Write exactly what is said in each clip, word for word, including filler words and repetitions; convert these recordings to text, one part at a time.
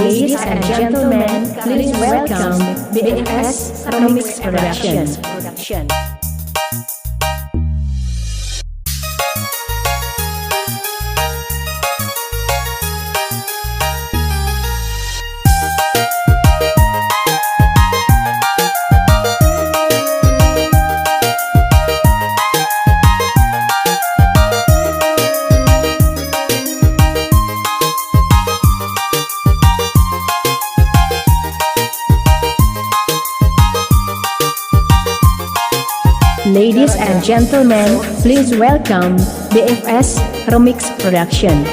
Ladies and gentlemen, please welcome B F S Remix Production. Ladies and gentlemen, please welcome B F S Remix Production.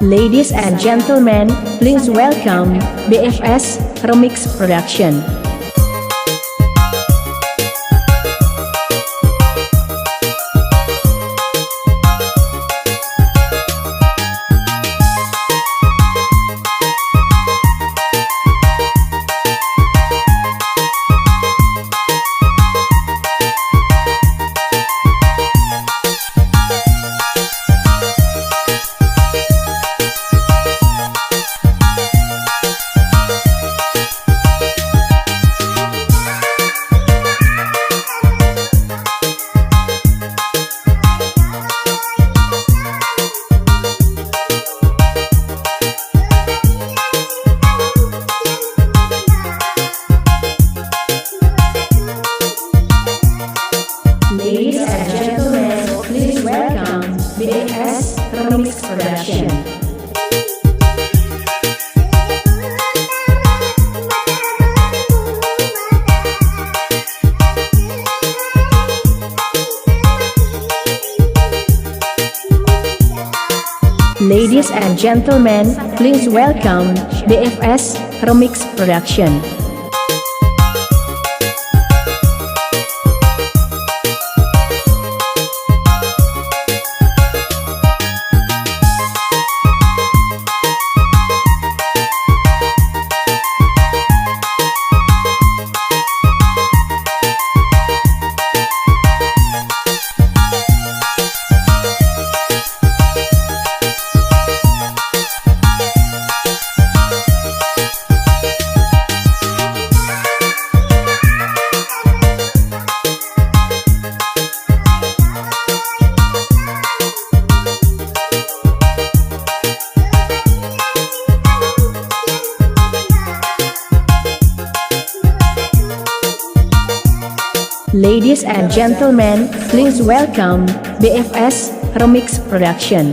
Ladies and gentlemen, please welcome B F S Remix Production. Ladies and gentlemen, please welcome B F S Remix Production. Ladies and gentlemen, please welcome B F S Remix Production. Ladies and gentlemen, please welcome B F S Remix Production.